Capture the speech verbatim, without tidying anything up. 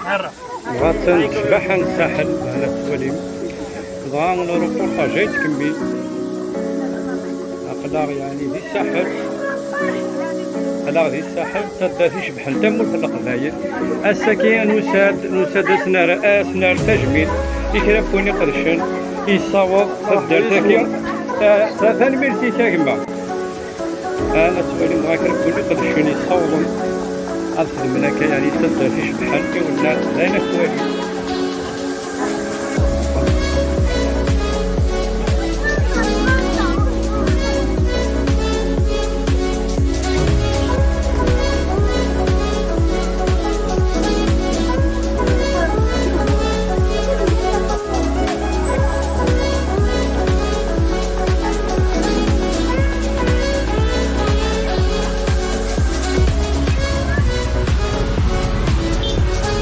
Dɣa d tecbaḥa n ssaḥel, ala tettwalim. Dɣa le reportage ay yettkemmil. Aql-aɣ yeɛni di ssaḥel. Aql-aɣ di ssaḥel, taddart icebḥen tamurt n Leqbayel. Ass-agi nusa-d, nusa-d ad s-nerr, ad s-nerr tajmilt i kra n win iqedcen, yessaweḍ taddart-agi. Ta-, ta-, tanemmirt-ik a gma. Ad tettwalim dɣa kra n win iqedcen yessawḍen ad xedmen akka, yeɛni taddart icebḥen i wennar, d ayen ad tettwalim.